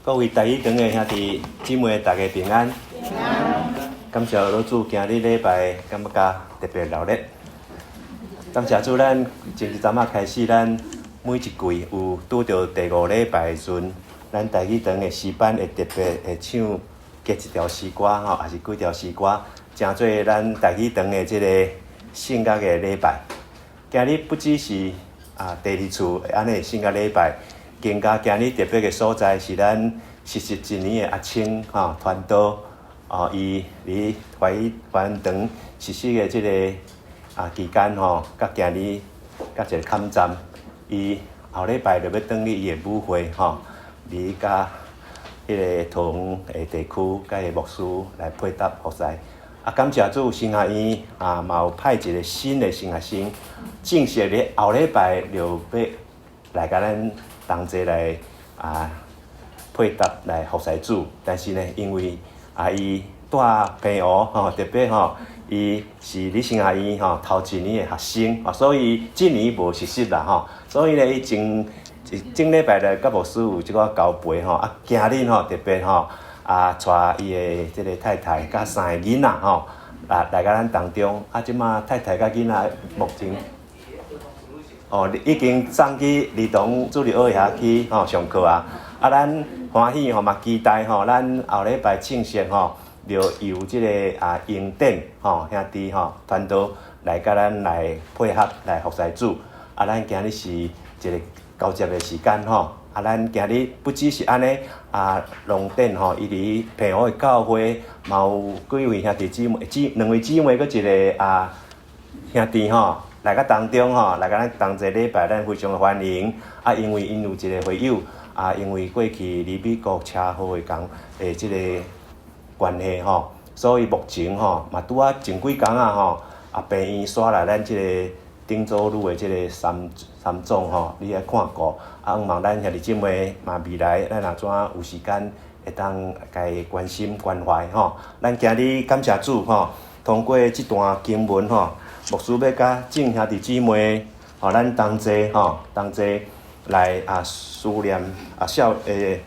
各位台語堂的兄弟姊妹，大家平安。平安。感謝老主，今日禮拜感覺特別熱鬧。感謝主，咱前一陣仔開始，咱每一季有拄著第五禮拜的時陣，咱台語堂的詩班會特別會唱加一條詩歌吼，抑是幾條詩歌，成做咱台語堂的這個聖樂的禮拜。今日不只是第二次按呢聖樂禮拜。更加今日特別的所在是咱實習一年的阿青吼傳道哦，伊佇華語華安堂實習的這個期間吼，佮今日佮一個坎站，伊後禮拜就欲轉去伊的母會吼，佇佮彼個桃園的地區佮伊牧師來配搭服侍。感謝主，神學院嘛有派一個新的神學生，正式佇後禮拜就欲來共咱同齊來配搭來服侍主，但是呢，因為伊蹛澎湖吼，特別吼，伊是佇神學院吼頭一年的學生，所以這年無實習啦吼，所以呢，伊前前禮拜來佮牧師有這個交陪吼，今日吼特別吼帶伊的這個太太佮三个囡仔吼，來共咱當中，這馬太太佮囡仔目前。哦，已經送去兒童主日學遐去吼上課啊！咱歡喜吼嘛期待吼，咱後禮拜正式吼，就由這個英典吼兄弟吼傳道來佮咱來配合來服侍主。咱今日是一個交接的時間吼。咱今日不只是按呢，龍典吼，伊佇澎湖的教會嘛有幾位兄弟姊妹，姊兩位姊妹閣一個兄弟吼。來到當中吼，來共咱同齊禮拜，咱非常的歡迎。因為𪜶有一個會友，因為過去佇美國車禍的工的這個關係吼，所以目前吼嘛拄仔前幾工吼，病院煞來咱這個頂祖女的這個三三總吼，你愛看顧。希望咱兄弟姊妹嘛未來，咱若怎有時間會當共伊關心關懷吼。咱今日感謝主吼，通過這段經文吼。牧師欲佮眾兄弟姊妹，吼，咱同齊吼，同齊來思念笑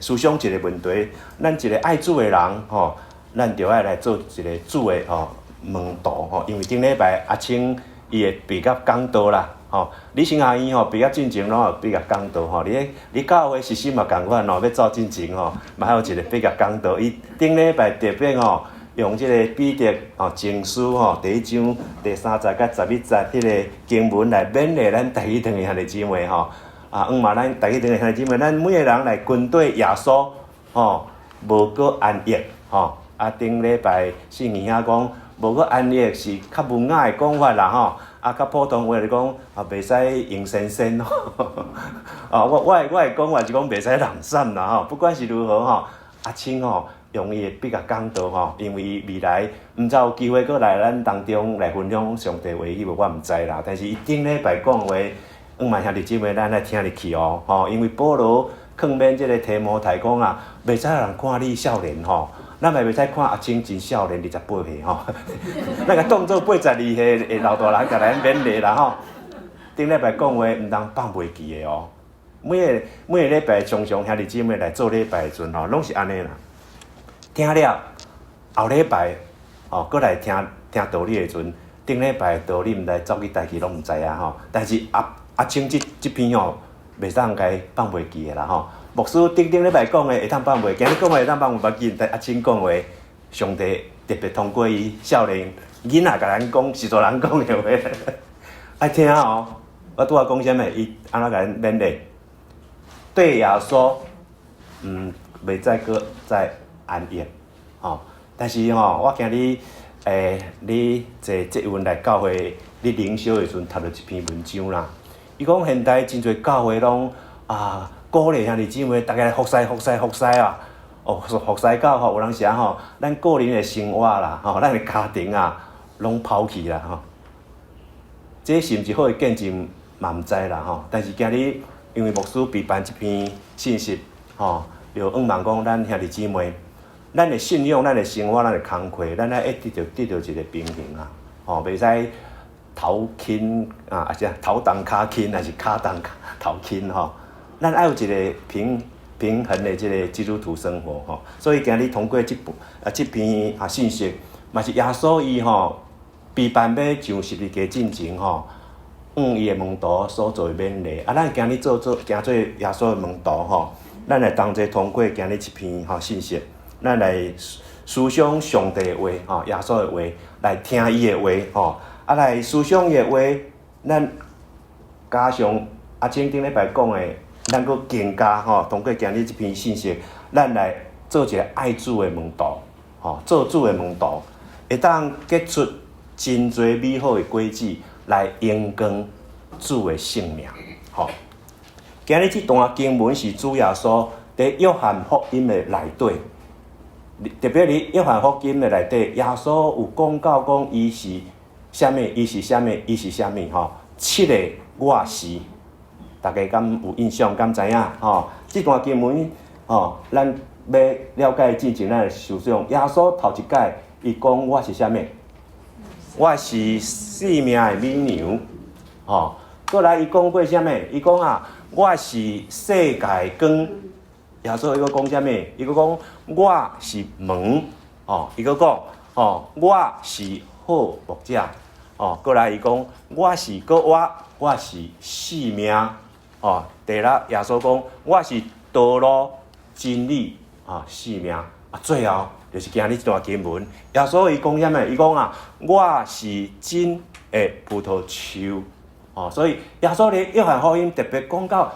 思想一個問題。咱一個愛主的人吼，咱著愛來做一個主的吼門徒吼。因為頂禮拜阿青伊會畢業講道啦，吼，你神學院吼畢業進前攏有畢業講道吼。你你教會實習嘛仝款吼，欲走進前吼，嘛有一個畢業講道。伊頂禮拜特別吼，用這個彼得吼前書吼第一章第三節佮11節彼个經文來勉勵咱台語堂的兄弟姊妹吼。向望咱台語堂的兄弟姊妹，咱每個人來跟綴耶穌吼，無閣安逸吼。頂禮拜聖經遐講，無閣安逸是較文雅的講法啦吼。較普通話就講袂使閒仙仙吼。我的講法是講袂使懶散啦吼。不管是如何吼，阿青吼，用伊的畢業講道吼，因為伊未來毋知有機會閣來咱當中來分享上帝話語無，我毋知啦。但是伊頂禮拜講話，向望兄弟姊妹咱來聽入去哦，吼，因為保羅勸勉這個提摩太講啊，袂使人看你少年吼，咱嘛袂使看阿青真少年28歲吼，咱共當做82歲的老大人，共咱勉勵啦吼。頂禮拜講話毋通放袂記的哦，每个每个禮拜常常兄弟姊妹來做禮拜的時陣吼，攏是按呢啦。聽了後禮拜哦，閣來聽聽道理的時陣，頂禮拜的道理毋知走去佗去攏毋知影吼。但是阿阿青這這篇吼，袂使共伊放袂記的啦吼。牧師頂頂禮拜講的會當放袂，今日講的會當放袂記，但阿青講話，上帝特別通過伊少年囡仔共咱講，是大人講的話，愛聽哦。我拄仔講啥物？伊按怎共咱勉勵？對耶穌，袂再閣再安逸，吼！但是吼，我今日你坐捷運來教會，你靈修的時陣，讀著一篇文章啦。伊講現代真濟教會攏鼓勵兄弟姊妹，逐家來服侍、服侍、服侍啊！哦，服侍到吼，有當時吼，咱個人的生活啦，吼，咱的家庭啊，攏拋棄啦，吼。這是毋是好的見證嘛？毋知啦，吼。但是今日因為牧師備辦這篇信息，吼，就向望講咱兄弟姊妹，咱的信仰、咱的生活、咱的工課，咱愛得著一個平衡啊！吼，袂使頭輕啊，抑是頭重跤輕，抑是跤重頭輕吼。咱愛有一個平平衡的這个基督徒生活吼。所以今日通過這部啊這篇啊信息，嘛是耶穌伊吼被辦欲上十字架進前吼，向伊的門徒所做的勉勵。啊，咱今日做做行做耶穌的門徒吼，咱來同齊通過今日這篇吼信息，咱來思想上帝的話吼，耶穌的話，來聽伊的話吼，啊來思想伊的話，咱加上阿青頂禮拜講的，咱閣更加吼，通過今日這篇信息，咱來做一个愛主的門徒，吼，做主的門徒，會當結出真濟美好的果子，來榮光主的聖名，吼。今日這段經文是主耶穌佇約翰福音的內底，特別佇約翰福音的內底，耶穌有講到講伊是啥物，伊是啥物，伊是啥物，吼，七个我是，大家敢有印象？敢知影？吼，這段經文，吼，咱欲了解進前，咱來思想耶穌頭一擺，伊講我是啥物？我是生命的乳牛，吼。過來伊講過啥物？伊講啊，我是世界的光。耶穌伊閣講啥物？伊閣講我是門，吼。伊閣講，吼，我是好牧者，吼。過來伊講我是閣我，我是生命，吼。第六，耶穌講我是道路、真理、啊生命。啊，最後就是今日這段經文，耶穌伊講啥物？伊講啊，我是真的葡萄樹，哦，所以耶穌佇約翰福音特別講到，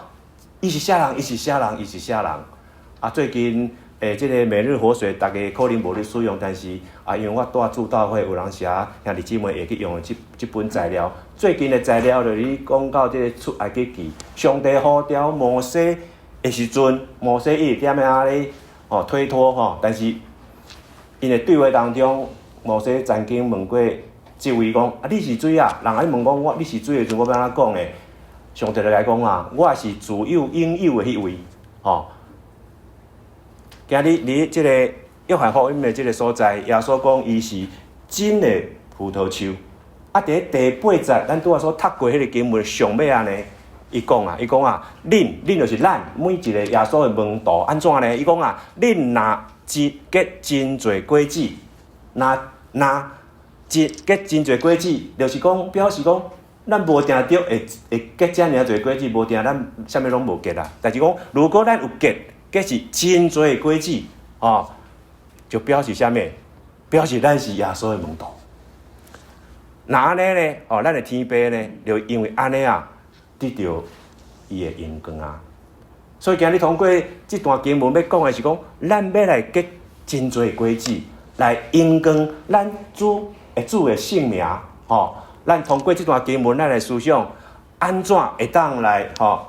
伊是啥人？伊是啥人？伊是啥人？啊，最近這个每日活水，大家可能無咧使用，但是啊，因為我蹛主禱會有當時啊，兄弟姊妹會去用這這本材料。最近的材料就是講到這个出埃及記，上帝呼召摩西的時陣，摩西一直踮遐咧哦推脫吼，但是𪜶的對話當中，摩西曾經問過這位講：啊，你是誰啊？人來問講我你是誰的時陣，我欲按怎講呢？上帝就來講啊，我是自有永有的彼位，吼。今日佇這个約翰福音的這个所在，耶穌講伊是真的葡萄樹。啊，佇第八節，咱拄仔所讀過彼个經文上尾仔呢，伊講啊，伊講啊，恁恁就是咱每一个耶穌的門徒，按怎呢？伊講啊，恁若真結真濟果子，若若真結真濟果子，就是講表示講，咱無定著會會結遮爾濟果子，無定咱啥物攏無結啊。但是講，如果咱有結，結是真濟果子，哦，就表示啥物？表示咱是耶穌的門徒。若按呢呢？哦，咱的天父呢，就因為按呢啊，得著伊的榮光啊。所以今日通過這段經文欲講的是講，咱欲來結真濟果子，來榮光咱主的主的聖名，吼。咱通過這段經文，咱來思想，按怎會當來吼，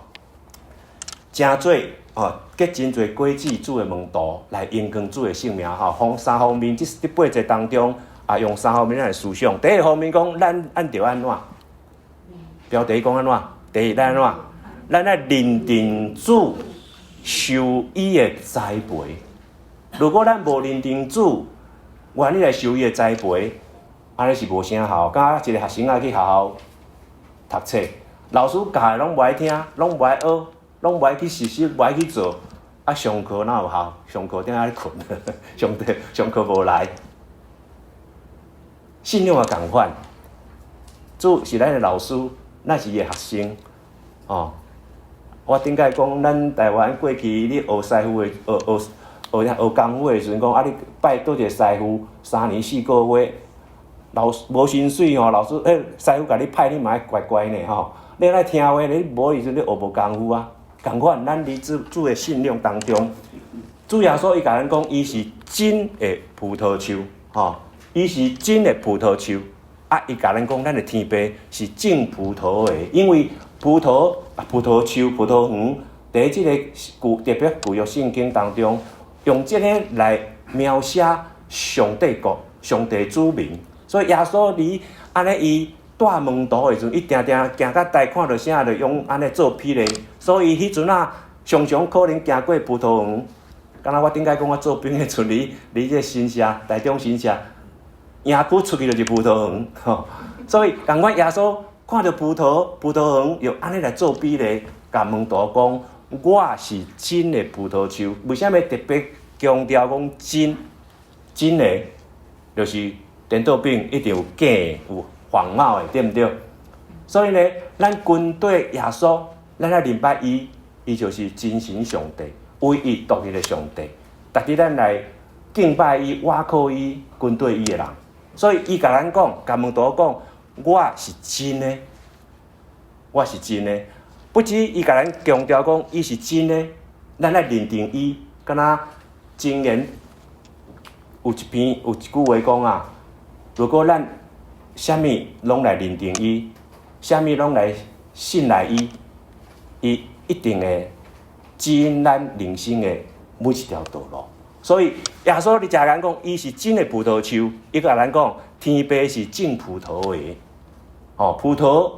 成做吼結真濟果子主的門徒，來榮光主的聖名，吼。從三方面，這八節當中啊，用三方面來思想。第一方面講，咱按著按怎？標題講按怎？第一，咱按怎？咱愛認定主受伊的栽培。如果咱無認定主，願意來受伊的栽培，按呢是無啥效。敢若一个學生仔去學校讀冊，老師教的攏無愛聽，攏無愛學，攏無愛去實習，無愛去做。啊，上課哪有效？上課踮遐咧睏，上課上課無來。信仰也仝款，主是咱的老師，咱是伊的學生，哦。我頂擺講，咱台灣過去你學師傅的，學學學學功夫的時陣，講啊，你拜佗一个師傅，3年4個月，老師無薪水吼，老師欸，師傅共你派，你嘛愛乖乖呢吼。你愛聽話，你無時陣你學無功夫啊。仝款，咱佇主主的信仰當中，主耶穌伊共咱講，伊是真的葡萄樹，吼，伊是真的葡萄樹。啊，伊共咱講，咱的天父是種葡萄的，因為葡萄啊，葡萄樹、葡萄園，佇這个舊特別舊約聖經當中，用這个來描寫上帝國、上帝子民。所以耶穌佇按呢，伊帶門徒的時陣，伊定定行較台看著啥，就用按呢做比例。所以彼陣啊，常常可能行過葡萄園，敢若我頂擺講我做兵的時陣，佇佇這个新社、台中新社，營區出去就是葡萄園，吼。所以仝款耶穌看著葡萄葡萄園，用按呢來做比例，共門徒講，我是真的葡萄樹。為啥物特別強調講真？真的，就是顛倒反一定有假的，有仿冒的，對毋對？所以呢，咱跟綴耶穌，咱愛認捌伊，伊就是真神上帝，唯一獨一的上帝。值得咱來敬拜伊、倚靠伊、跟綴伊的人。所以伊共咱講，共門徒講，我是真的，我是真的。不止伊共咱強調講，伊是真的，咱愛認定伊，敢若箴言有一篇有一句話講啊，如果咱啥物攏來認定伊，啥物攏來信賴伊，伊一定會指引咱人生的每一條道路。所以耶穌佇遮共咱講，伊是真的葡萄樹，伊共咱講，天父是種葡萄的，哦，葡萄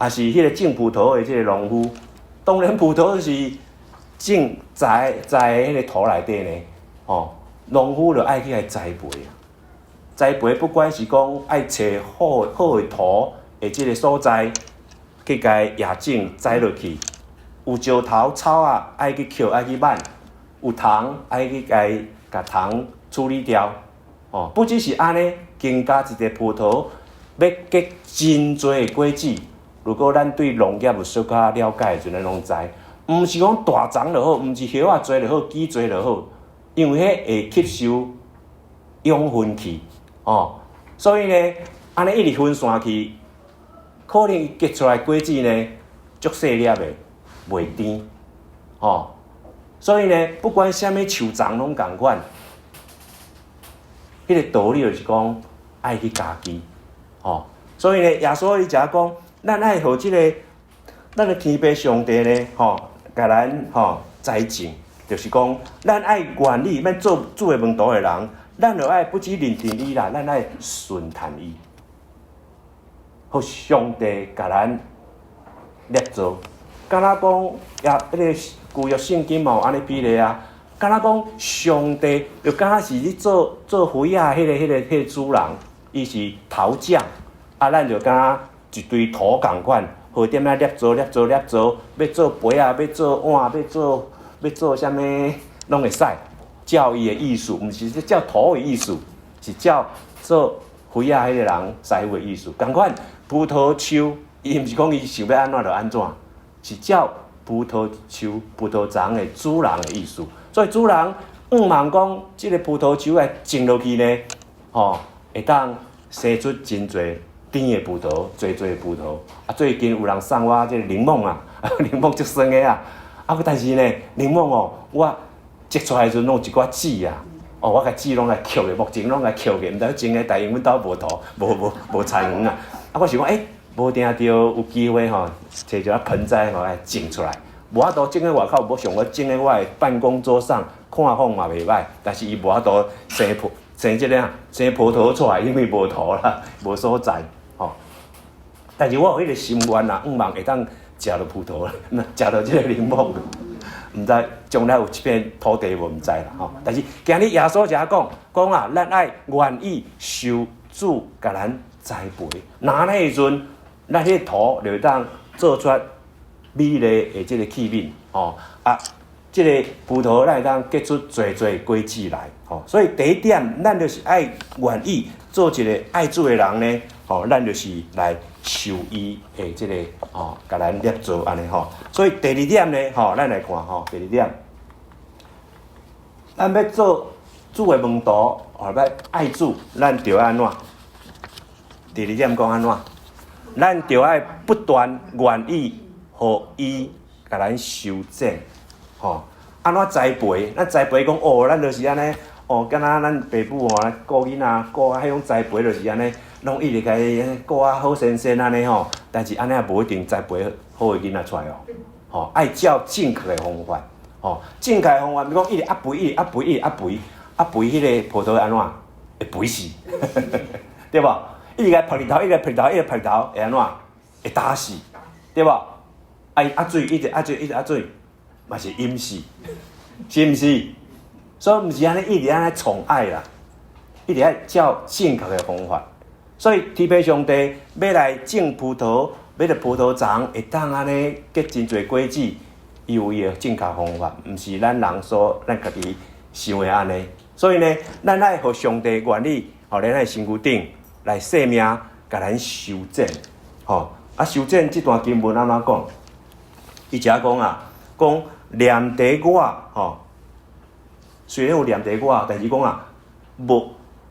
也是彼個種葡萄的這個農夫。當然葡萄是種在在彼個土內底呢，哦，農夫就愛去共栽培啊。栽培不管是講愛揣好好的土的這個所在，去共野種栽落去，有石頭草啊，愛去抾愛去挽；有蟲愛去共共蟲處理掉。哦，不只是按呢，增加一個葡萄欲結真濟的果子。如果咱對農業有小可了解的時陣，咱攏知，毋是講大叢就好，毋是葉仔濟就好，枝濟就好，因為彼會吸收養分去，哦，所以呢，按呢一直分散去，可能結出來果子呢，足細粒的，袂甜，哦，所以呢，不管啥物樹叢攏仝款，彼個道理就是講愛去家己，哦，所以呢，耶穌佇遮講，咱愛予這个咱的天父上帝呢，吼，共咱吼栽種，就是講，咱愛願意欲做主的門徒的人，咱就愛不止認定伊啦，咱愛順從伊，予上帝共咱捏造。敢若講也彼个舊約聖經嘛有按呢比例啊，敢若講上帝就敢若是咧做做園仔彼个主人，伊是陶匠，啊，咱就敢若一堆土仝款，予伊踮遐捏造捏造捏造，欲做杯仔，欲做碗，欲做啥物，攏會使。照伊的意思，毋是照土的意思，是照做園仔彼个人師傅的意思。仝款葡萄樹，伊毋是講伊想欲按怎就按怎，是照葡萄樹、葡萄叢的主人的意思。所以主人向望講，這个葡萄樹來種落去呢，吼，會當生出真濟甜的葡萄，濟濟葡萄。啊，最近有人送我這个檸檬啊，檸檬足酸的啊。啊，但是呢，檸檬哦，我摘出來的時陣攏有一寡籽啊，哦，我共籽攏來抾的，目前攏來抾的，毋知種的，但因阮兜無土，無無無菜園啊。啊，我想講，欸，無定著有機會吼，揣一寡盆栽吼來種出來。無法度種佇外口，無像我種佇我的辦公桌上，看風嘛袂䆀。但是伊無法度生葡生這个啊，生葡萄出來，因為無土啦，無所在吼。但是我有彼个心願啦，向望會當食著葡萄，食著這个檸檬。毋知將來有這片土地無？毋知啦吼。但是今日耶穌遮講講啊，咱愛願意受主共咱栽培，若按呢時陣，咱彼个土就會當做出美麗的這个器皿吼啊，這个葡萄咱會當結出濟濟果子來吼。所以第一點，咱就是愛願意做一个愛主的人呢，吼，咱就是來受伊的這个吼，共咱捏造按呢吼。所以第二點呢，吼，咱來看吼，第二點，咱欲做主的門徒，吼，欲愛主，咱著愛按怎？第二點講按怎？咱著愛不斷願意予伊共咱修剪，吼，按怎栽培？咱栽培講哦，咱就是按呢，哦，敢若咱爸母吼，顧囡仔顧啊，彼種栽培就是按呢，攏一直共伊顧啊好鮮鮮按呢吼。但是按呢也無一定栽培好的囡仔出來哦，吼，愛照正確的方法，吼，正確的方法，比如講一直壓肥，一直壓肥，一直壓肥，壓肥彼个葡萄會按怎？會肥死，對無？一直共曝日頭，一直曝日頭，一直曝日頭，會按怎？會焦死，對無？啊，伊壓水，一直壓水，一直壓水，嘛是淹死，是毋是？所以毋是按呢，一直按呢寵愛啦，一直愛照正確的方法。所以天父上帝欲來種葡萄，欲予葡萄叢會當按呢結真濟果子，伊有伊的正確方法，毋是咱人所咱家己想的按呢。所以呢，咱愛予上帝願意，予咱的身軀頂來生命，共咱修剪。吼，啊，修剪這段經文按怎講？伊遮講啊，講念佇我，吼，雖然有念佇我，但是講啊，無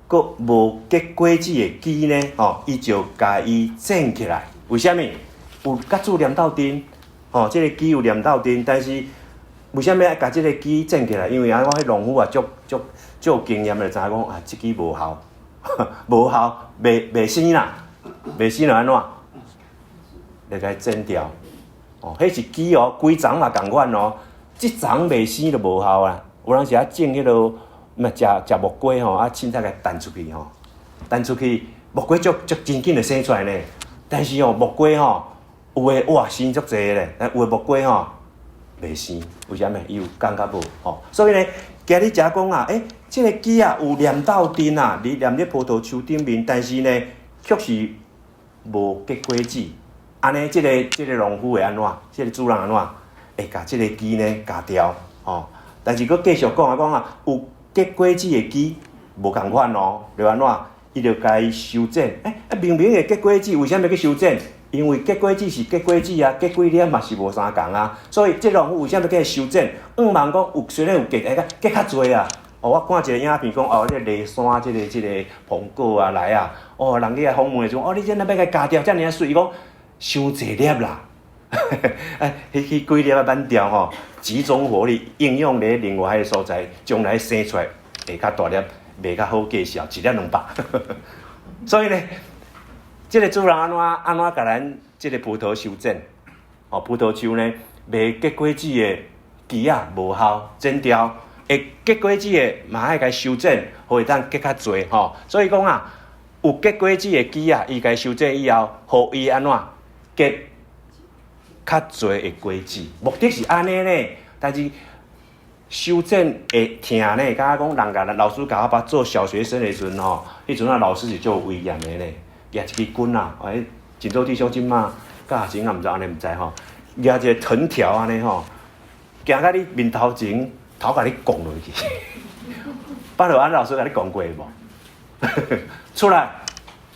閣無結果子的枝呢，吼，伊就共伊剪起來。為啥物？有佮主連鬥陣，吼，這個枝有連鬥陣，但是為啥物愛共這個枝剪起來？因為啊，我彼農夫啊，足足足有經驗的，知影講啊，這枝無效，無效，袂生啦，袂生就按怎？就共剪掉。哦，彼是枝哦，規叢嘛仝款哦，這叢袂生就無效啊。有當時啊種彼落，毋食食木瓜吼，啊凊彩共彈出去吼，彈出去木瓜足足真緊就生出來呢。但是哦，木瓜吼，有的哇生足濟咧，但有的木瓜吼袂生，為啥物？伊有感覺無吼？所以呢，今日遮講啊，欸，這個枝啊有連鬥陣啊，你連咧葡萄樹頂面，但是呢，卻是無結果子。按呢，這個農夫會按怎？這個主人按怎？會共這個枝呢鉸掉吼。但是閣繼續講啊，講啊，有結果子的枝無仝款哦，就按怎？伊就共伊修剪。欸，啊明明會結果子，為啥物去修剪？因為結果子是結果子啊，結幾粒嘛是無相仝啊。所以這農夫為啥物去修剪？向望講有雖然有結，會結較濟啊。哦，我看一個影片講，哦，這個梨山這個蘋果啊來啊，哦，人去遐訪問的時陣，哦，你這若欲共鉸掉，遮爾仔媠，伊講傷濟粒啦。哎，彼幾粒仔挽掉吼，集中火力應用咧另外彼個所在，將來生出來會較大粒，賣較好價數，一粒200。所以呢，這個主人按怎按怎共咱這個葡萄修剪？哦，葡萄樹呢，袂結果子的枝仔無效，剪掉；會結果子的嘛愛共修剪，予會當結較濟吼。所以講啊，有結果子的枝仔，伊共修剪以後，予伊按怎結較濟的果子，目的是按呢呢。但是修剪會疼呢，敢若講人共老師共我爸做小學生的時陣吼，彼陣啊老師是足有威嚴的呢，舉一支棍啊，哎，真多弟兄這馬教學生也毋知按呢毋知吼，舉一個藤條按呢吼，行到你面頭前，頭共你摃落去。巴落安老師共你講過無？出來，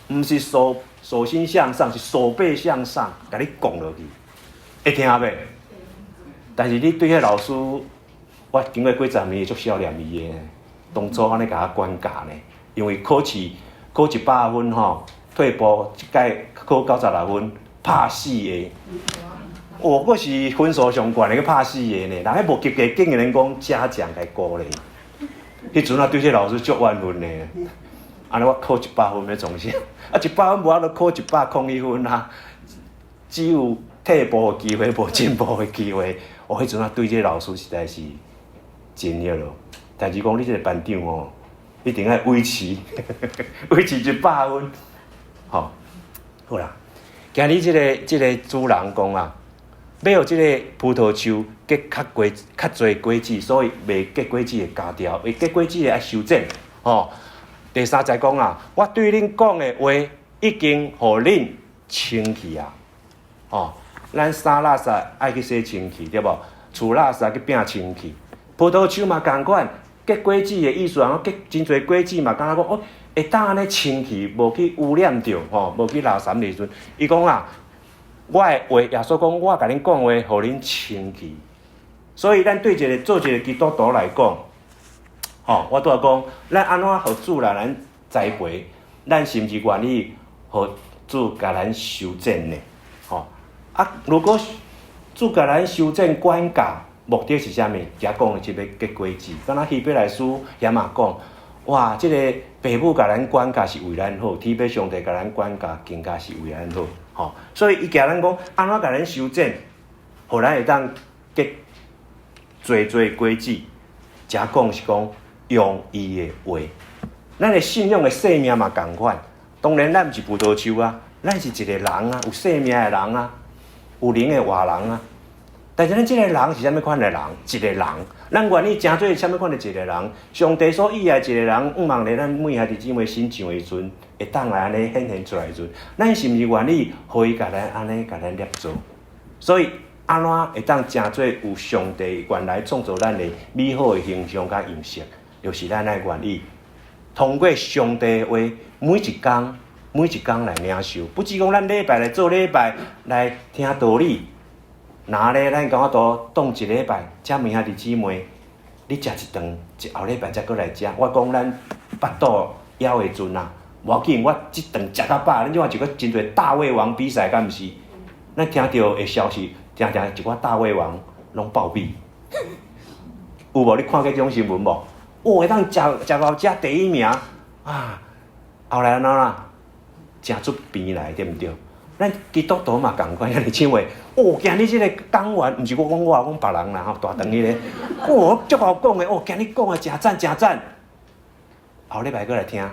毋是手手心向上，是手背向上，共你摃落去。會疼袂？但是你對彼老師，我經過幾十年足少念伊的，當初按呢共我管教呢，因為考試考100分吼，退步這屆考96分，拍死的。哦，閣是分數上懸的，閣拍死的呢。人彼無及格，竟然講嘉獎來鼓勵。彼陣啊，對這老師足怨恨的。按呢我考一百分欲創啥？啊，一百分無法度考101分啊，只有退步的機會，無進步的機會。我彼陣啊，對這個老師實在是真彼落。但是講你這個班長哦，一定愛維持維持100分。吼，好啦，今日這個主人講啊，欲予這個葡萄樹結較果較濟果子，所以袂結果子的鉸掉，會結果子的愛修剪。吼，第三節講啊，我對恁講的話已經予恁清氣啊。吼，咱衫垃圾愛去洗清氣，對無？厝垃圾去摒清氣。葡萄樹嘛仝款，結果子的意思，人結真濟果子嘛，敢若講哦，會當按呢清氣，無去污染著，吼，無去垃圾的時陣，伊講啊，我的話，耶穌講，我共恁講話，予恁清氣。所以，咱對一個做一個基督徒來講，吼，我拄仔講，咱按怎予主來咱栽培，咱是毋是願意予主共咱修剪呢？吼，啊，如果主共咱修剪管教，目的是啥物？遮講的是欲結果子。敢若希伯來書遐嘛講，哇，這個父母共咱管教是為咱好，天父上帝共咱管教更加是為咱好。吼，所以伊共咱講，按怎共咱修剪，予咱會當結濟濟果子。遮講是講用伊的話，咱的信仰的生命嘛仝款。當然，咱毋是葡萄樹啊，咱是一個人啊，有生命的人啊，有靈的活人啊。但是咱這個人是啥物款的人？一個人，咱願意成做啥物款的一個人？上帝所喜愛一個人，向望咧咱每兄弟姊妹新上的時陣，會當來按呢顯現出來的時陣，咱是毋是願意予伊共咱按呢共咱捏造？所以按怎會當成做有上帝原來創造咱的美好的形象佮樣式，就是咱愛願意通過上帝的話，每一工每一工來領受，不只講咱禮拜來做禮拜來聽道理，若咧咱敢有法度當一禮拜，請問兄弟姊妹，你食一頓，一後禮拜才閣來食。我講咱腹肚枵的陣啊，無要緊，我這頓食較飽。恁這看一個真濟大胃王比賽，敢毋是？咱聽著的消息，定定一寡大胃王攏暴斃，有無？你看過這種新聞無？哦，會當食食到食第一名啊！後來按怎啦？食出病來，對毋對？咱基督徒嘛仝款，兄弟姊妹，哦，今日這个講員，毋是我講我，講別人啦吼，大長彼个，哦，足𠢕講的，哦，今日講的誠讚誠讚，後禮拜閣來聽，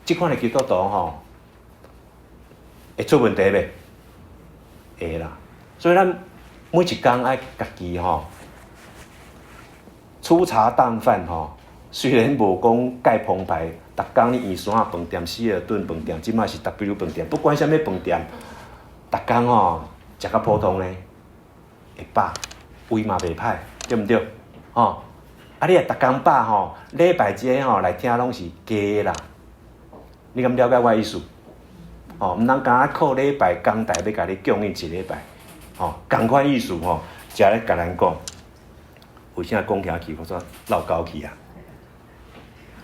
這款的基督徒吼，會出問題袂？會啦，所以咱每一工愛家己吼，粗茶淡飯吼，雖然無講蓋澎湃，逐工你圓山仔飯店、希爾頓飯店，這擺是 W 飯店，不管啥物飯店，逐工吼食較普通的，會飽，胃嘛袂歹，對毋對？吼，啊你若逐工飽吼，禮拜這吼來聽攏是假啦，你敢了解我的意思？吼，毋通干焦靠禮拜講台欲共你供應一禮拜，吼，仝款意思吼，才咧共咱講，為啥講起來去，我煞落狗去啊？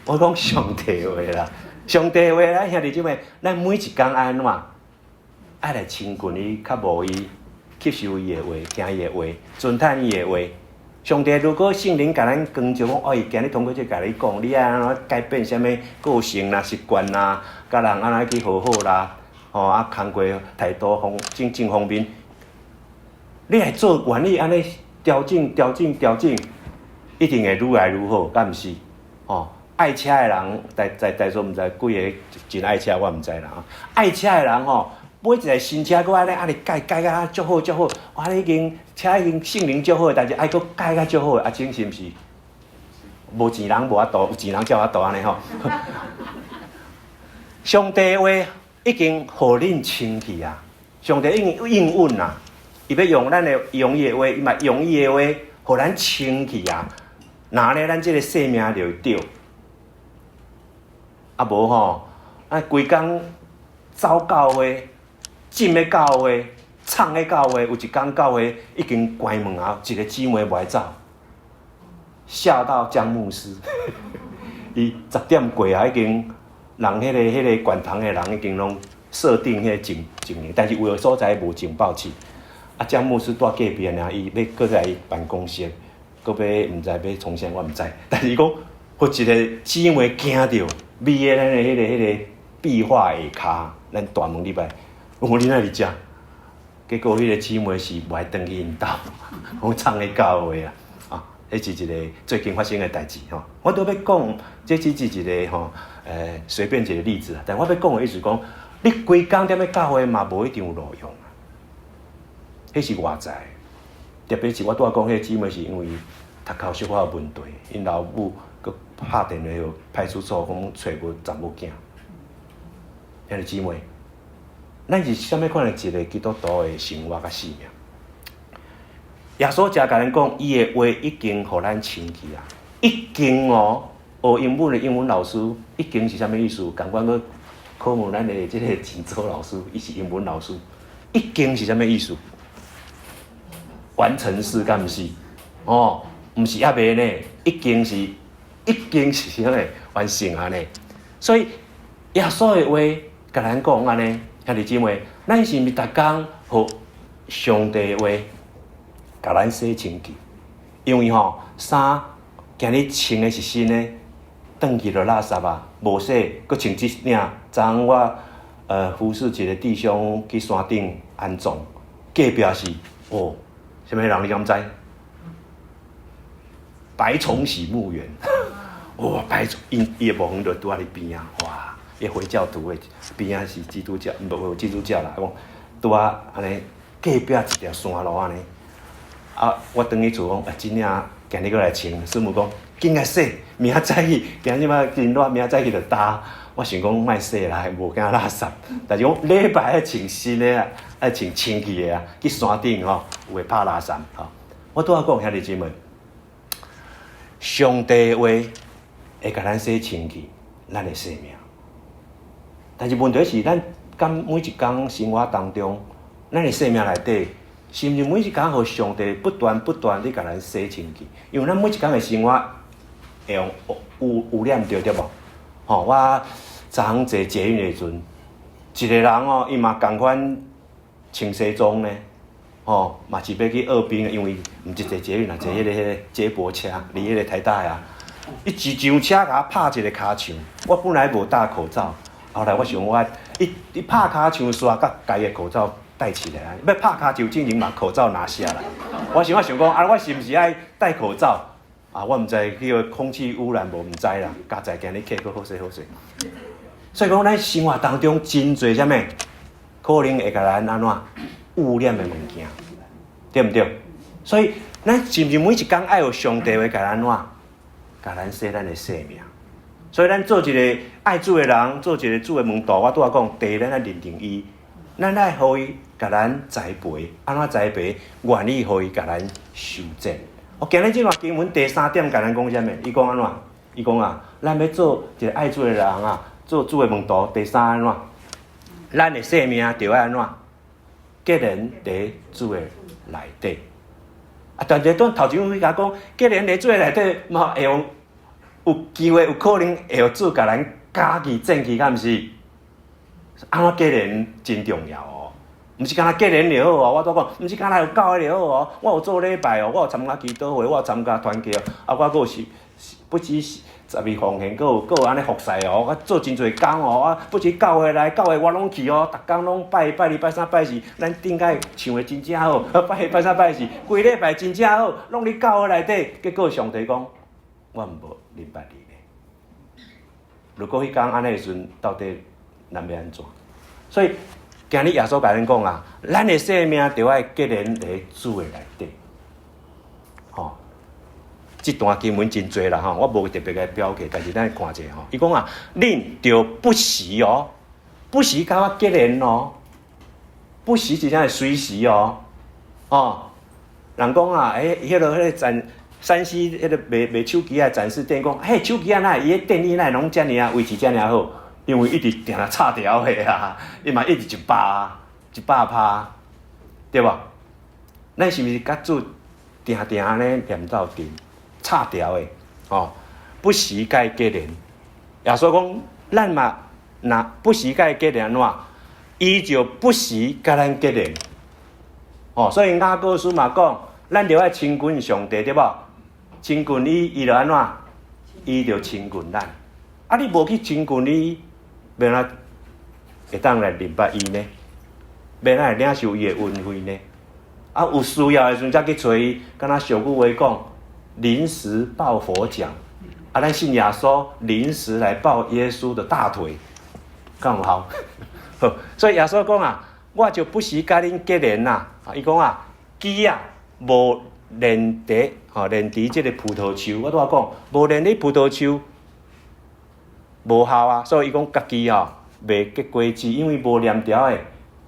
我講上帝話啦，上帝話咱兄弟姊妹，咱每一工按怎？愛來親近伊，較無伊，吸收伊的話，聽伊的話，尊嘆伊的話。上帝如果聖靈共咱光照，講，哎，今日通過這共你講，你愛按怎改變啥物個性啦、習慣啦，佮人按怎去和好啦，吼啊，工課態度方正正方面，你來做願意按呢調整、調整、調整，一定會愈來愈好，敢毋是？吼，愛車的人，在在在座毋知幾个真愛車，我毋知啦。愛車的人吼，買一台新車，閣按呢按呢改改甲足好足好，哇！已經車已經性能足好，但是愛閣改較足好。阿青是毋是？無錢人無法度，有錢人才有法度按呢吼。上帝話已經予恁清氣啊！上帝已經應允啊！伊欲用咱的用伊的話，伊嘛用伊的話，予咱清氣啊！若咧，咱這个生命就會對。啊無吼，啊規工走教會，進咧教會，唱咧教會，有一工教會已經關門啊，一个姊妹無愛走，嚇到江牧師。伊10點過啊，已經人彼个管堂的人已經攏設定彼个警警鈴，但是有的所在無警報器。啊，江牧師蹛隔壁爾，伊欲閣來辦公室，閣欲毋知欲創啥，我毋知。但是伊講，予一个姊妹驚著。覕佇咱的彼个壁畫下跤，咱大門入來，我講你哪佇遮？結果彼个姊妹是無愛轉去𪜶兜，講創咧教會啊！啊，彼是一个最近發生的代誌吼。我都欲講，這只是一个吼，隨便一个例子啊。但我欲講的意思講，你規工踮咧教會嘛，無一定有路用啊。彼是外在，特別是我拄仔講彼个姊妹是因為讀口小可有問題，𪜶老母閣拍電話予派出所講揣無查某囝。兄弟姊妹，咱是啥物款的一个基督徒的生活佮生命？耶穌才共咱講，伊的話已經予咱清氣啊，已經哦，學英文的英文老師，已經是啥物意思？仝款閣考問咱的這个靜坐老師，伊是英文老師，已經是啥物意思？完成式敢毋是？哦，毋是猶未呢，已經是啥物完成啊呢？所以耶穌的話共咱講按呢，兄弟姊妹，咱是毋是逐工予上帝的話共咱洗清氣？因為吼衫今日穿的是新的，轉去就垃圾啊，無洗，閣穿這領。昨昏我服侍一个弟兄去山頂安葬，隔壁是哦，啥物人你敢知？白崇禧墓園，哇！白崇𪜶的墓園就拄仔佇邊仔，哇！伊回教徒的邊仔是基督教，無無基督教啦，講拄仔按呢隔壁一條山路按呢。啊！我轉去厝講，啊，這領今日閣來穿，師母講緊來洗，明仔載去，今日嘛真熱，明仔載去就焦。我想講莫洗啦，無驚垃圾。但是講禮拜愛穿新的啊，愛穿清氣的啊，去山頂吼，有會拍拉山吼。我拄仔講兄弟姊妹，上帝話會共咱洗清氣，咱的生命。但是問題是，咱敢每一工生活當中，咱的生命內底，是毋是每一工予上帝不斷不斷咧共咱洗清氣？因為咱每一工的生活會用污污染著，對無？吼，我昨昏坐捷運的時陣，一個人哦，伊嘛仝款穿西裝呢，吼，嘛是欲去學兵，因為毋是坐捷運啦，坐彼個接駁車，佇彼個台大啊，伊一上車共我拍一个尻槍，我本來無戴口罩，後來我想我伊拍尻槍煞佮共伊的口罩戴起來，欲拍尻槍進前把口罩拿下來，我想我想講啊，我是毋是愛戴口罩？啊，我毋知彼個空氣污染無，毋知啦，佳哉今日客閣好勢好勢。所以講，咱生活當中真濟啥物，可能會共咱按怎污染的物件，對毋對？所以，咱是毋是每一工愛予上帝話共咱按怎，共咱洗咱的生命？所以，咱做一个愛主的人，做一个主的門徒，我拄仔講，第一，咱愛認定伊，咱愛予伊共咱栽培，按怎栽培？願意予伊共咱修剪。我今日這段經文第三點，共咱講啥物？伊講按怎？伊講啊，咱欲做一个愛主的人啊，做主的門徒。第三按怎？咱的生命著愛按怎？結連佇主的內底。啊，但是當頭前有共講，結連佇主的內底，嘛會用有機會，有可能會予主共咱咬去、剪去，敢毋是？按怎結連真重要哦。毋是干焦結連就好哦，我都講，毋是干焦有教會就好哦。我有做禮拜哦，我有參加祈禱會，我有參加團契哦，啊，我閣有是不止十二奉獻，閣有按呢服侍哦，我做真濟工哦，啊，不止教會來教會我攏去哦，逐工攏拜拜二、拜三、拜四，咱頂擺唱的真正好，拜拜三、拜四，規禮拜真正好，攏佇教會內底，結果上帝講，我無認捌你呢。如果彼工按呢的時陣，到底咱欲按怎？所以今日耶穌共咱講啊，咱的生命著愛結連佇主的內底，吼。這段經文真濟啦吼，我無特別共標記，但是咱看者吼。伊講啊，恁著不時哦，不時共我結連哦，不時是啥？隨時哦，哦。人講啊，欸，彼個展山西彼個賣手機仔展示店講，彼手機仔哪會伊的電力哪會攏遮爾啊維持遮爾好？因為一直定定插著的啊，伊嘛一直100%，對無？咱是毋是共主定定按呢連鬥陣插著的？吼，不時共伊結連。耶穌講，咱嘛若不時共伊結連按怎？伊就不時共咱結連。哦，所以雅各書嘛講，咱著愛親近上帝，對無？親近伊，伊就按怎？伊就親近咱。啊，你無去親近伊，欲按怎會當來認捌伊呢？欲按怎會領受伊的恩惠呢？啊，有需要的時陣才去揣伊，敢若俗語話講，臨時抱佛腳。啊，咱信耶穌，臨時來抱耶穌的大腿，敢有效？好，所以耶穌講啊，我就不時共恁結連啦。啊，伊講啊，枝仔無連佇吼，連佇這個葡萄樹，我拄仔講，無連佇葡萄樹無效啊。所以伊講家己吼袂結果子，因為無連著的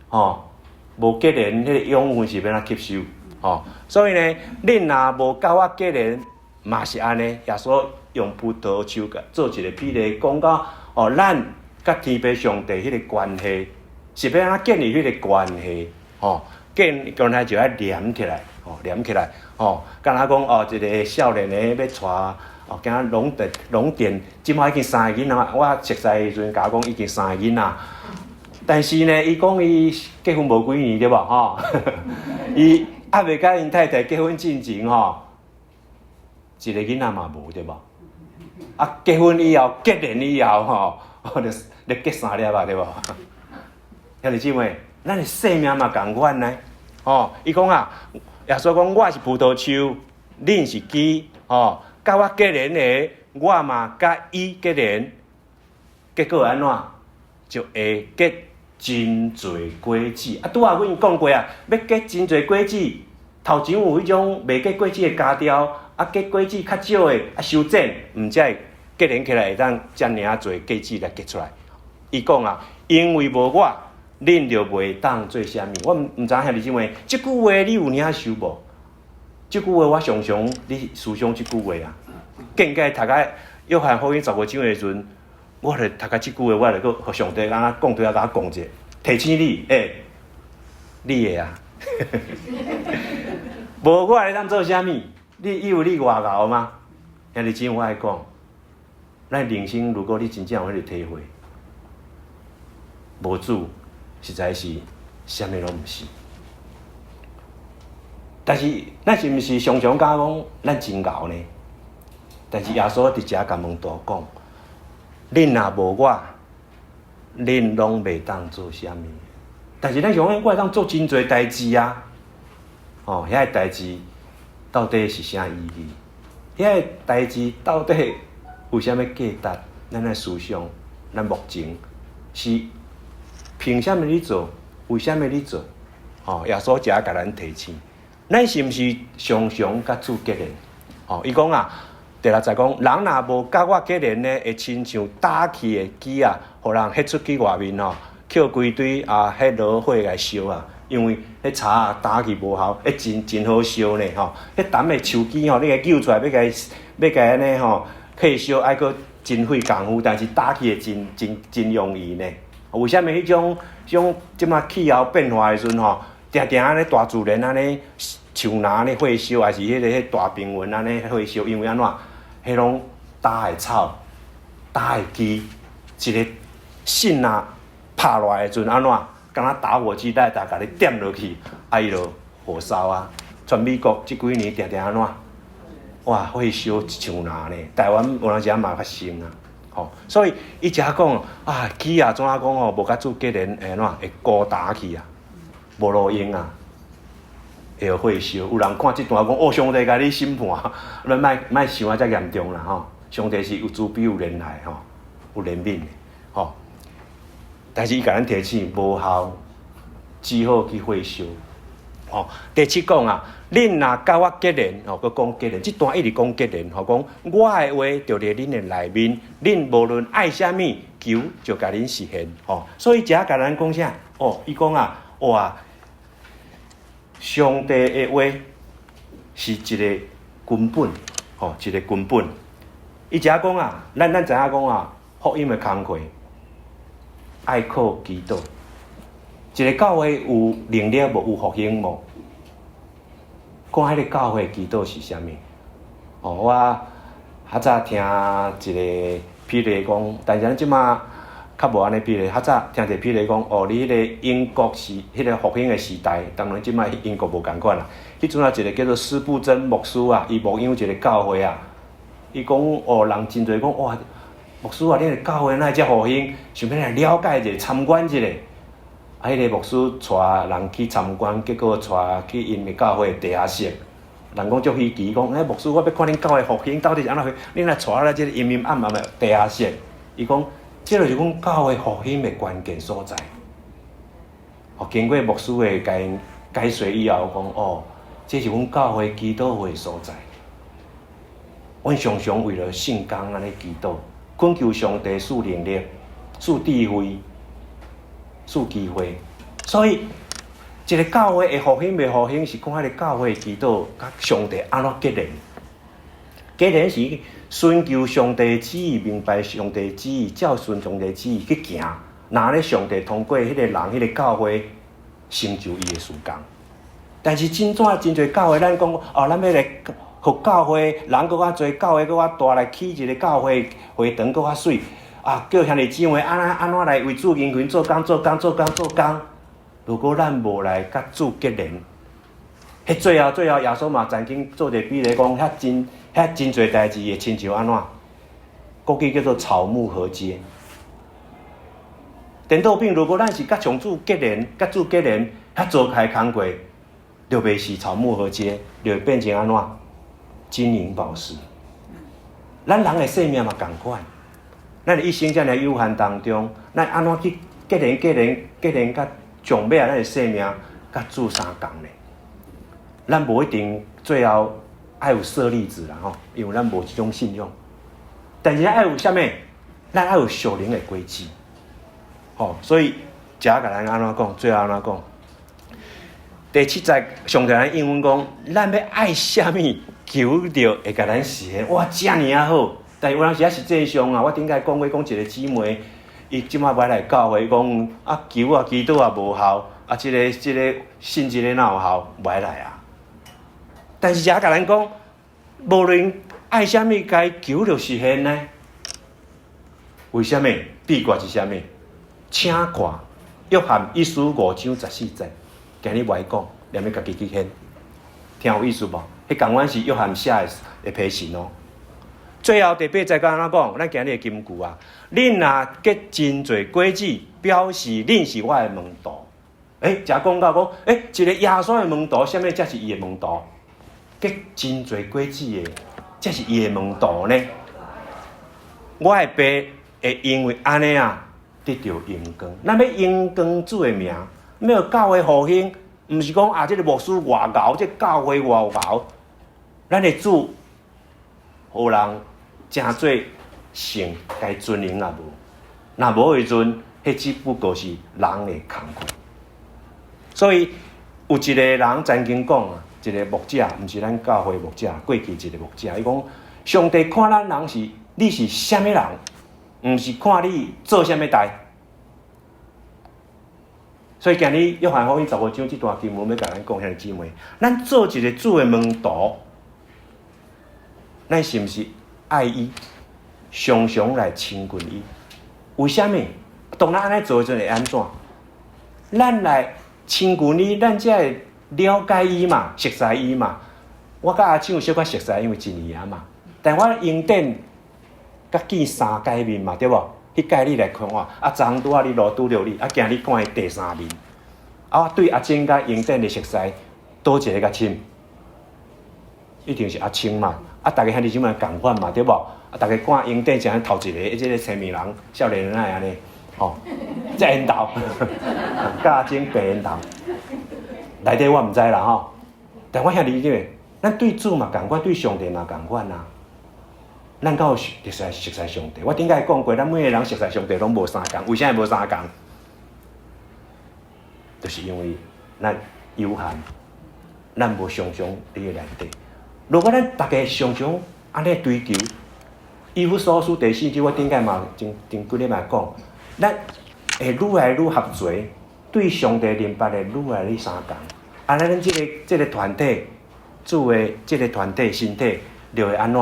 吼，無結連，彼個養分是欲按怎吸收吼。所以呢，恁若無共我結連，嘛是按呢。耶穌用葡萄樹做一個比例，講到哦，咱佮天父上帝彼個關係，是欲按怎建立彼個關係？吼，建關係就愛連起來，吼，連起來，吼，敢若講哦，一個少年的欲娶，哦，今龍電龍電，這擺已經三个囡仔，我熟似的時陣共我講已經三個囡仔，但是呢，伊講伊結婚無幾年對無？吼，伊猶未佮𪜶太太結婚進前吼，一個囡仔嘛無對無？啊，結婚以後，結連以後吼，就結三粒啊，對無？兄弟姊妹，咱的生命嘛仝款呢，吼，伊講啊，耶穌講我是葡萄樹，恁是枝，吼，佮我結連的，我嘛佮伊結連，結果按怎？就會結真濟果子。啊，拄仔阮講過啊，欲結真濟果子，頭前有彼種袂結果子的鉸掉，啊，結果子較少的啊修剪，毋才會結連起來會當遮爾仔濟果子來結出來。伊講啊，因為無我，恁就袂當做啥物。我毋知影兄弟姊妹，這句話你有領受無？這句話我常常咧思想這句話啊。見解讀到約翰福音15章的時陣，我就讀到這句話，我就閣予上帝按呢講對啊，共我講者，提醒你，欸，你會啊？無我會當做啥物？你以為你偌𠢕嗎？兄弟姊妹，我愛講，咱人生如果你真正有彼個體會，無主實在是啥物攏毋是。但是咱是毋是常常感覺講咱真𠢕呢？但是耶穌佇遮共門徒講：恁若無我，恁攏袂當做啥物。但是咱想講，我會當做真濟代誌啊！哦，遐个代誌到底是啥意義？遐个代誌到底有啥物價值？咱來思想，咱目前是憑啥物咧做？為啥物咧做？哦，耶穌遮共咱提醒，咱是毋是常常佮主結連？哦，伊講啊，第六節講，人若無佮我結連呢，會親像焦去的枝仔，予人彼出去外面吼，抾規堆啊，彼爐火來燒啊。因為彼柴仔焦去無效，彼真真好燒呢吼。彼澹的樹枝吼，你共揪出來，欲共欲共按呢吼，火燒愛閣真費工夫，但是焦去會真真真容易呢。為啥物彼種種這馬氣候變化的時陣吼，定定按呢大自然按呢樹林按呢火燒，還是彼个彼大平原按呢火燒？因為按怎？彼攏焦的草、焦的枝，一个爍仔拍落來的時陣按怎？敢若打火機來共你點落去，啊伊就火燒啊！全美國這幾年定定按怎？哇，火燒一樹林呢！台灣有當時嘛較深啊，吼！所以伊遮講啊，枝仔怎講吼，無佮主結連會按怎？會枯焦去啊，無路用啊，會予火燒。有人看這段講，哦，上帝共你審判，咱莫莫想啊遮嚴重啦吼！上帝是有慈悲有憐愛吼，有憐憫的吼。但是伊共咱提醒，無效，只好去火燒。吼，第七講啊，恁若佮我結連，吼，閣講結連，這段一直講結連，吼，講我的話就佇恁的內面，恁無論愛啥物，求就共恁實現。吼，所以遮共咱講啥？哦，伊講啊，哇，上帝的話是一個根本，吼，一個根本。伊遮講啊，咱知影講啊，福音的工課。愛靠祈禱，一个教會有能力無？有復興無？看彼个教會祈禱是啥物？哦，我較早聽一个譬例講，但是咱這馬較無按呢譬例。較早聽一个譬例講，哦，你彼个英國時，彼个復興的時代，當然這馬英國無仝款啦。彼陣啊，一个叫做司布真牧師啊，伊牧養一个教會啊，伊講哦，人真濟講哇。牧師啊，恁个教會哪會遮復興？想欲來了解一下，參觀一下。啊，彼个牧師帶人去參觀，結果帶去𪜶个教會地下室。人講足稀奇，講欸，牧師，我欲看恁教會復興到底是按怎回事？恁來帶來這个陰陰暗暗的地下室。伊講，這就是阮教會復興的關鍵所在。哦，經過牧師的共𪜶解說以後，講哦，這是阮教會祈禱會所在。阮常常為著聖工按呢祈禱。懇求上帝賜能力、賜智慧、賜機會，所以一個教會會復興袂復興，是看彼个教會祈禱佮上帝按怎結連。結連是尋求上帝旨意，明白上帝旨意，照順上帝旨意去行。若咧上帝通過彼個人、彼個教會成就伊的事工。但是真怎真濟教會，咱講哦，咱欲來。予教會人閣較濟，教會閣較大，來起一个教會會堂閣較媠啊！叫兄弟姊妹按怎按怎來為主殷勤做工做工做工做工。如果咱無來佮主結連，彼最後最後耶穌嘛曾經做一個比喻講，遐真遐真濟代誌會親像按怎？國語叫做草木禾秸。顛倒變，如果咱是佮上主結連，佮主結連，遐做開工課，就袂是草木禾秸，就會變成按怎？金銀寶石，咱人的生命嘛仝款，咱的一生遮爾有限當中，咱按怎去結連、結連、結連，佮上尾仔咱的生命佮主相仝呢？咱無一定最後愛有舍利子啦吼，因為咱無這種信仰。但是愛有啥物？咱愛有屬靈的果子。吼，所以這遮共咱按怎講？最後按怎講？第七節上帝咱應允講，咱欲愛啥物，求著會共咱實現。哇，遮爾仔好！但是有當時仔實際上啊，我頂擺講過講一個姊妹，伊這擺欲來教會，講啊求啊祈禱也無效，啊這个這个信這个哪有效，無愛來啊。但是遮共咱講，無論愛啥物，該求著實現呢？為啥物？秘訣是啥物？請看約翰一書五章十四節，今日無愛講，連欲家己去掀，聽有意思無？彼仝款是約翰寫的批信哦。最後第八節閣按怎講？咱今日的金句啊，恁若結真濟果子，表示恁是我的門徒。欸，遮講到講，欸，一個耶穌的門徒，啥物才是伊的門徒？結真濟果子的，才是伊的門徒呢。我的爸會因為按呢啊，得著榮光。咱欲榮光主的名，欲教會復興，毋是講啊，這个牧師偌𠢕，這个教會偌𠢕。咱的主，予人成做聖，共尊榮也無。若無的時陣，彼只不過是人的工課。所以有一個人曾經講啊，一個牧者，毋是咱教會牧者，過去一個牧者，伊講上帝看咱人是你是啥物人，毋是看你做啥物代。所以今日約翰福音十五章這段經文欲共咱講，兄弟姊妹，咱做一個主的門徒，咱是毋是愛伊，常常來親近伊？為啥物？當咱按呢做的時陣會按怎？咱來親近伊，咱才會了解伊嘛，熟似伊嘛。我佮阿青有小可熟似，因為一年啊嘛。但我榮典佮見三擺面嘛，對無？彼擺你來看我，啊，昨昏拄仔你路拄著你，啊，今日看伊第三面。啊，我對阿青佮榮典的熟似，佗一个較深？一定是阿青嘛。啊，逐家兄弟姊妹仝款嘛，對無？啊，逐家看榮典像頭一个，這个青年人、少年人哪會按呢？吼，這緣投，佮阿青白緣投。內底我毋知啦吼，但我兄弟姊妹，咱對主嘛仝款，對上帝嘛仝款啊。咱敢有熟似熟似上帝？我頂擺講過，咱每个人熟似上帝攏無相仝，為啥會無相仝？就是因為咱有限，咱無常常佇伊內底。如果咱逐家常常按呢追求，以弗所書第四章，我頂擺嘛前前幾禮拜講，咱會愈來愈合齊，對上帝認捌會愈來愈相仝。按呢，咱這个這个團體，主的這个團體身體，就會按怎？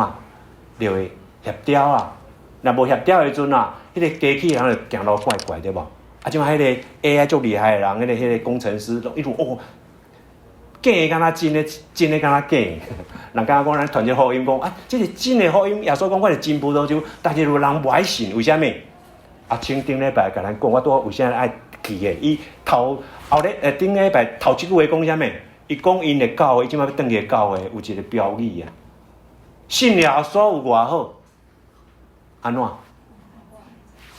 就會協調啊！若無協調的時陣啊，彼个機器人就行路怪怪，對無？啊，這擺彼个 AI 足厲害的人，彼个彼个工程師，伊就哦，假的敢若真的，真的敢若假的。人感覺講咱傳這福音講啊，這是真的福音。耶穌講我是真葡萄樹，但是有人無愛信，為啥物？阿青頂禮拜共咱講，我拄好為啥愛去的？伊頭後日頂禮拜頭一句話講啥物？伊講𪜶的教會，這擺欲轉去的教會有一個標語啊。信耶穌有偌好？按怎？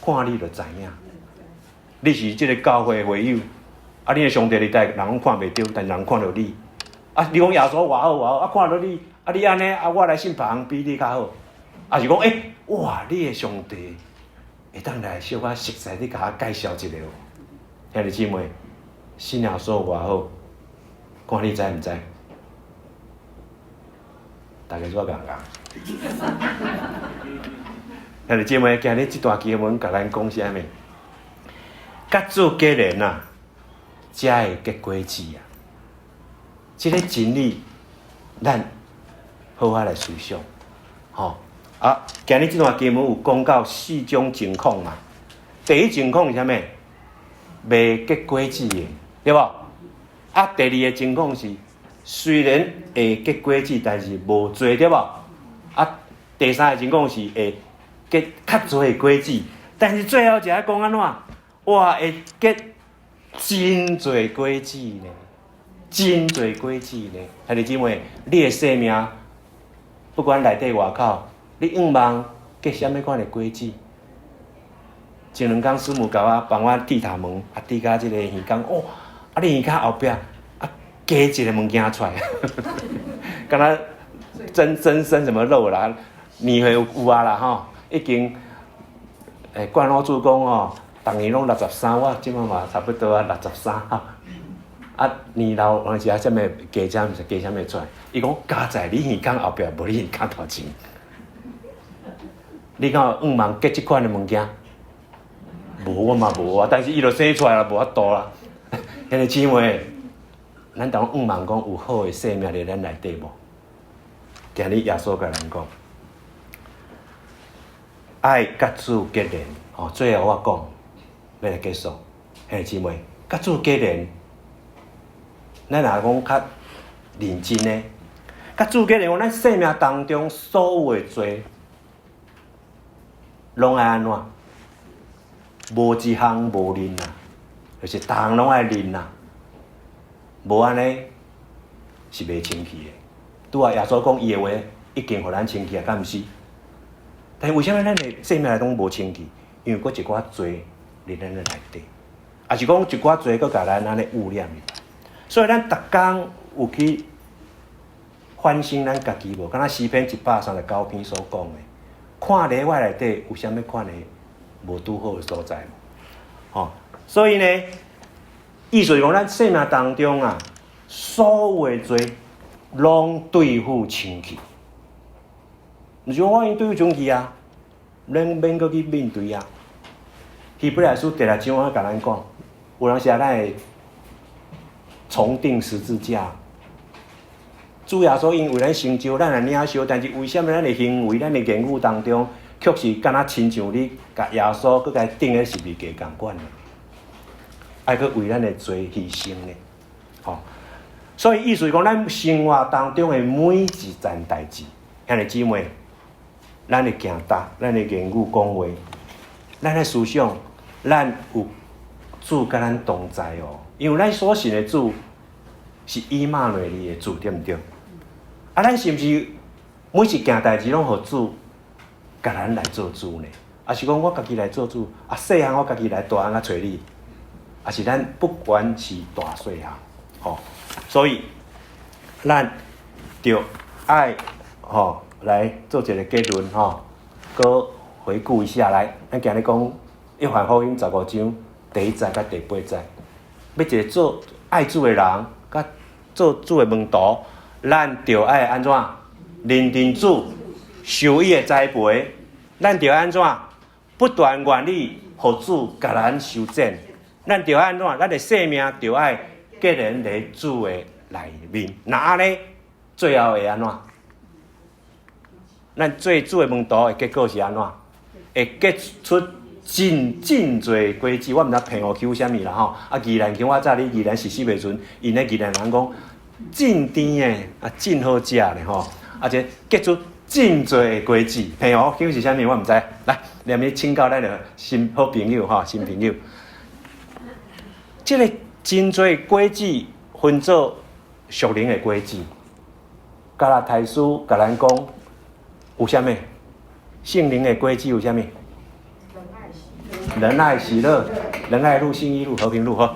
看你就知影。你是這个教會的會友，啊，你的上帝佇佗，人攏看袂著，但人看著你。啊，你講耶穌偌好偌好，啊，看著你，啊，你按呢，啊，我來信別人比你較好。啊，是講，欸，哇，你的上帝會當來小可熟似，你共我介紹一下無？兄弟姊妹，信耶穌偌好，看你知毋知？大家怎共講？兄弟姊妹，今日這段經文共咱講啥物？佮主結連啊，才會結果子啊！這个真理，咱好好來思想，吼啊！今日這段經文有講到四種情況嘛。第一情況是啥物？袂結果子的，對無？啊，第二个情況是雖然會結果子，但是無濟，對無？啊，第三个情況是會結較濟的果子，但是最後一个講按怎？哇，會結真濟果子呢，真濟果子呢。兄弟姊妹，你的生命不管內底外口，你向望結啥物款的果子？前兩工師母共我幫我剃頭毛，啊，剃到這个耳孔，哦，啊，你耳孔後壁啊加一个物件出來，敢若增增生什麼肉啦？年歲有啊啦吼，已經，欸，冠老主講吼，逐年攏六十三，我這擺嘛差不多啊，六十三。啊，年老有時啊，啥物加減毋是加啥物出來？伊講加在你耳孔後壁，無你耳孔頭前。你敢有向望結這款的物件？無，我嘛無啊。但是伊就生出來啦，無法度啦。兄弟姊妹，咱當向望講有好的生命佇咱內底無？今日耶穌共咱講，愛佮主結連。吼，最後我講，欲來結束。兄弟姊妹，佮主結連，咱若講較認真的，佮主結連，咱生命當中所有的罪，攏愛按怎？無一項無認啊，就是逐項攏愛認啊。無按呢是袂清氣的。拄仔耶穌講伊的話，已經予咱清氣啊，敢毋是？但是為啥物咱的生命內攏無清氣？因為閣一寡罪佇咱的內底，抑是講一寡罪閣共咱按呢污染。所以咱逐工有去反省咱家己無？敢若詩篇139篇所講的，看佇我內底有啥物款的無拄好的所在無？吼，所以呢，意思是講咱生命當中啊，所有的罪攏對付清氣。毋是講我已經對付清氣啊，免免閣去面對啊。希伯來書第六章我共咱講，有當時啊，咱會重釘十字架。主耶穌因為咱成就，咱來領受，但是為啥物咱的行為、咱的言語當中，卻是敢若親像你共耶穌閣共釘佇十字架仝款呢？愛閣為咱的罪犧牲呢？吼，所以意思是講，咱生活當中的每一件代誌，兄弟姊妹，咱的行動、咱的言語講話、咱的思想，咱有主佮咱同在哦。因為咱所信的主是以馬內利的主，對毋對？啊，咱是毋是每一件代誌攏予主共咱來做主呢？抑是講我家己來做主？啊，細項我家己來，大項仔揣你。抑是咱不管是大細項，吼，所以咱著愛吼來做一個結論吼，閣回顧一下來。咱今日講約翰福音15章第一節佮第八節，欲一個做愛主的人，佮做主的門徒，咱著愛按怎認定主，受伊的栽培，咱著按怎不斷願意予主共咱修剪。咱著按怎？咱的生命著愛結連佇主的內面。若按呢，最後會按怎？咱做主的門徒的結果是按怎？會結出真真濟果子。我毋知澎湖區有啥物啦吼。啊，宜蘭區我早佇宜蘭實習的時陣，𪜶咧宜蘭人講真甜的，啊，真好食咧吼。啊，這結出真濟的果子。澎湖區是啥物？我毋知。來，連面請教咱的新好朋友吼，新朋友。這個真濟果子分做屬靈的果子。加拉太書共咱講有啥物？聖靈的果子有啥物？仁愛喜樂、仁愛路、信義路、和平路，吼。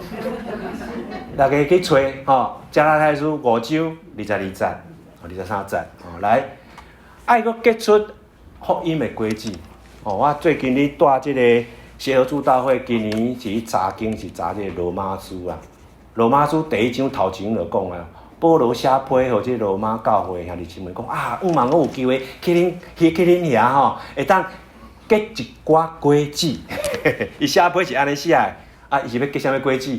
大家去揣吼，加拉太書五章22節、23節，吼來，愛閣結出福音的果子。吼，我最近咧帶這個協和主禱會，今年是去查經，是查這個羅馬書啊。羅馬書第一章頭前就講啊，保羅寫批予這羅馬教會兄弟姊妹講啊，向望我有機會去恁遐吼，會當結一寡果子。伊寫批是按呢寫的，啊，伊是欲結啥物果子？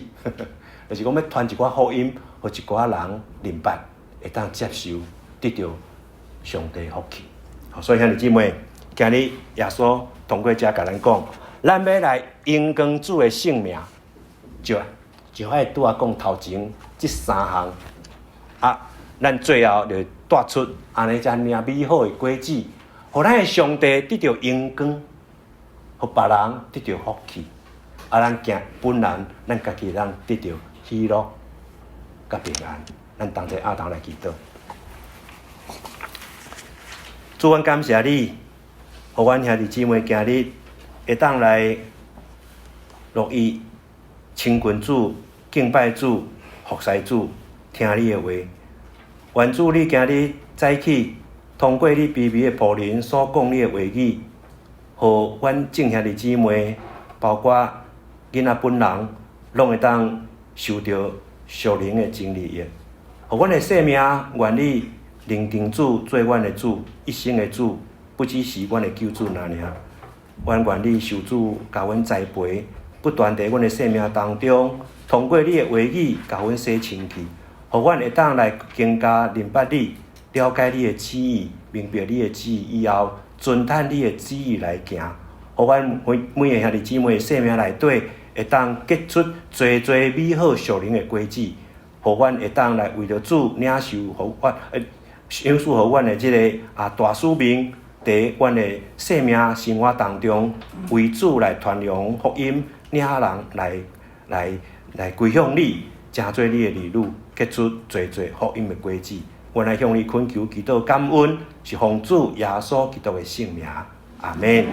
就是講欲傳一寡福音，予一寡人明白，會當接受得著上帝福氣。所以兄弟姊妹，今日耶穌通過這共咱講，咱欲來榮光主的聖名，就愛拄仔講頭前這三項啊，咱最後就帶出按呢遮爾美好的果子，予咱的上帝得著榮光，予別人得著福氣，啊，咱行本人，咱家己人得著喜樂佮平安。咱同齊阿頭來祈禱。主，阮感謝你，予阮兄弟姊妹今日會當來樂意親近主、敬拜主、服侍主、聽你的話。願主你今日早起，通過你卑微的僕人所講你的話語，予阮眾兄弟姊妹，包括囡仔本人，攏會當受著屬靈的真利益。予阮的生命願意認定主做阮的主，一生的主，不只是阮的救主爾爾。阮願意受主共阮栽培，不斷佇阮的生命當中，通過你的話語共阮洗清氣，予阮會當來更加認捌你，了解你的旨意，明白你的旨意以後，遵趁你的旨意來行，予阮每每个兄弟姊妹的生命內底，會當結出濟濟美好屬靈的果子，予阮會當來為著主領受，予阮賞賜予阮的這个大使命，佇阮的生命生活當中，為主來傳揚福音，領人來歸向你，成做你的兒女，結出濟濟福音的果子。阮來向你懇求、祈禱、感恩，是奉主耶穌基督的聖名。阿門。